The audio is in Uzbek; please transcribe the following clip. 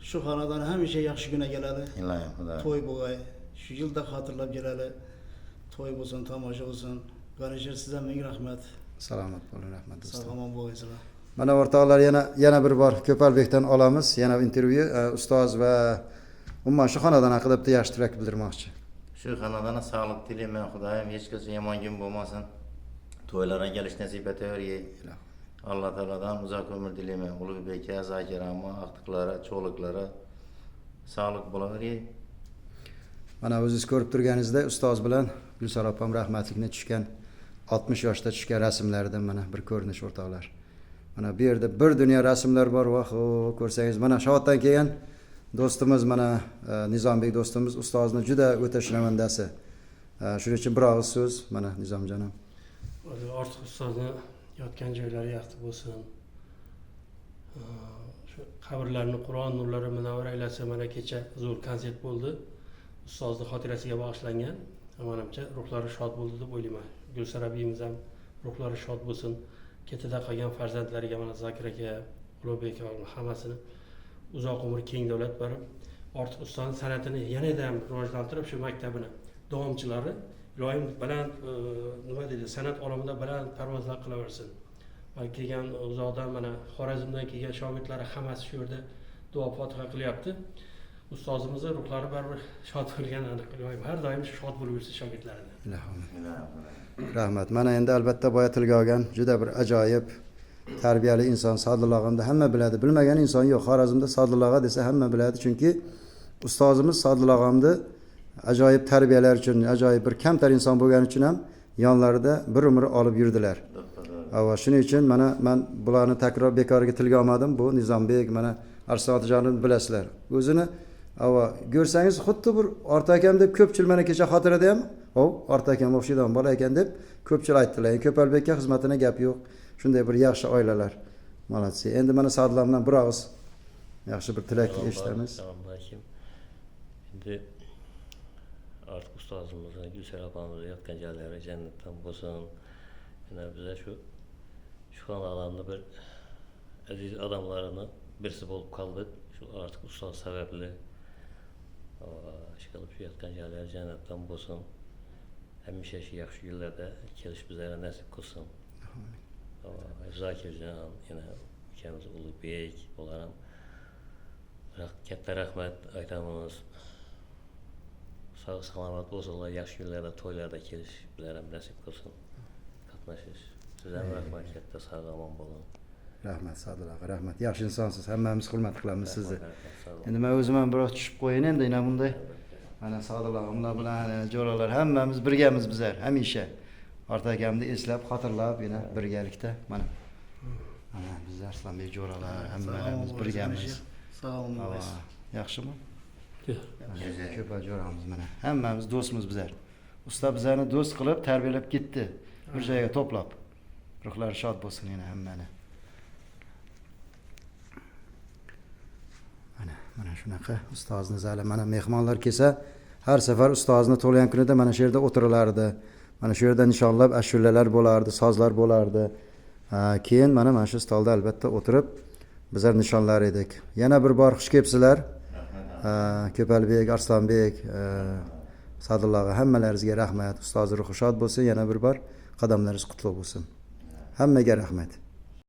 Shu xonadon hamisha yaxshi kuna keladi. Iloyim Xudo. To'y bo'lg'ay. Shu yilda xotirlab keladi. To'y bo'lsin, tomosha bo'lsin. G'anisher, sizga ming rahmat. Salomat bo'ling, rahmat do'stim. Sog' omon bo'linglar. Mana o'rtoqlar, yana bir bor Ko'palbekdan olamiz yana intervyu. Ustoz va umuman shu xonadon haqida bitta yaxshi tilak bildirmoqchi. Shu xonadonga sog'lik tilayman, Xudoyim hech qachon yomon kun bo'lmasin. To'ylarga kelish nasib etavergay. Alloh taolodan uzoq umr tilayman. Ulug'bekka, Zakir aka, aqtiqlara, cho'liqlara sog'lik bo'lavergay. Mana o'zingiz ko'rib turganingizdek, ustoz bilan Gulsara opam rahmatlikni tushgan 60 yoshda tushgan rasmlaridan mana bir ko'rinish, o'rtoqlar. Mana bu yerda bir dunyo rasmlar bor, voh, ko'rsangiz. Mana Shovotdan kelgan do'stimiz, mana Nizombek do'stimiz ustozni juda o'ta shinavandasi. Shuning uchun bir og'iz so'z mana Nizomjonim. Ortiq ustozni yotgan joylari yaxshi bo'lsin. Shu qabrlarini Qur'on nurlari munavvar aylasin. Mana kecha zo'r konsert bo'ldi. Ustozni xotirasiga bag'ishlangan. Manimcha ruhlari shod bo'ldi deb o'ylayman. Gulsara biyimiz ham ruhlari shod bo'lsin. Ketida qolgan farzandlariga mana Zakir aka, Ulug'bek aka hammasini uzoq umr, keng davlat berib, Ortiq ustoni san'atini yanada ham rivojlantirib, shu maktabini davomchilari iloyim baland, nima deydi, san'at olamida baland parvozlar qilaversin. Mana kelgan uzoqdan, mana Xorazmdan kelgan shogirdlari hammasi shu yerda duo fotiha qilyapti. Ustozimizni ruhlari baribir shod bo'lgani aniq. Iloyim har doim shod bo'lib yursin shogirdlarini. Rahmat. Mana endi albatta boya tilga olgan juda bir ajoyib tarbiyali inson Sodillo og'amni hamma biladi. Bilmagan inson yo'q. Xorazmda Sodillo og'a desa hamma biladi. Chunki ustozimiz Sodillo og'amni ajoyib tarbiyalar uchun, ajoyib bir kamtar inson bo'lgani uchun ham yonlarida bir umr olib yurdilar. Ava shuning uchun mana man bularni takror bekorga tilga olmadim. Bu Nizombek, mana Arslon otajonini bilasizlar. O'zini ava ko'rsangiz xuddi bir Orta akam deb ko'pchilik mana kecha xotirada ham, "Hov, Orta akam o'xshaydigan bola ekan" deb ko'pchilik aytdilar. Yani Ko'palbekka xizmatini gap yo'q. Shunday bir yaxshi oilalar. Молодцы. Endi mana Sa'dullo bilan bir og'iz yaxshi bir tilak eshitamiz. Assalomu alaykum. Endi Ortiq ustozimizni, Gulsara opamizni yotgan joylari jannatdan bo'lsin. Yana biza shu xonadonni bir aziz odamlarini birisi bo'lib qoldik. Shu Ortiq ustoz sababli. Ish qilib shu yotgan joylari jannatdan bo'lsin. Hamisha shu yaxshi kunlarda kelish bizlarga nasib qilsin. Zakirjon, yana ukamiz Ulug'bek, ular ham katta rahmat aytamiz. Sog' salomat bo'lsinlar, yaxshi kunlarda, to'ylarda kelish bizlar ham nasib qilsin. Qatnashish. Siz ham rahmat katta, sog' omon bo'ling. Rahmat Sa'dullo aka, rahmat. Yaxshi insonsiz, hammamiz hurmat qilamiz sizni. Rahmat, sog' bo'ling. Endi men o'zim ham biroz tushib qo'yayin endi yana bunday. Mana Sa'dullo og'amlar bilan jo'ralar hammamiz birgamiz bizlar hamisha. Orta akamni eslab, xotirlab yana birgalikda mana. Mana biz Arslonbek jo'ralar hammamiz birgamiz. Sog' omon Ava, yaxshimi? Go'zal. Ko'pa jo'ramiz mana. Hammamiz do'stmiz bizlar. Usta bizlarni do'st qilib tarbiyalab ketdi. Bir joyga to'plab. Ruhlari shod bo'lsin yana hammani. Mana shunaqa ustozni zali. Mana mehmonlar kelsa, har safar ustozni tug'ilgan kunida mana shu yerda o'tirilardi. Mana shu yerda nishonlab ashulalar bo'lardi, sozlar bo'lardi. Keyin mana shu stolda albatta o'tirib bizlar nishonlar edik. Yana bir bor xush kelibsizlar. Ko'palbek, Arslonbek, Sa'dullo og'a hammalaringizga rahmat. Ustoz ruhi shod bo'lsin. Yana bir bor qadamlaringiz qutlug' bo'lsin. Hammaga rahmat.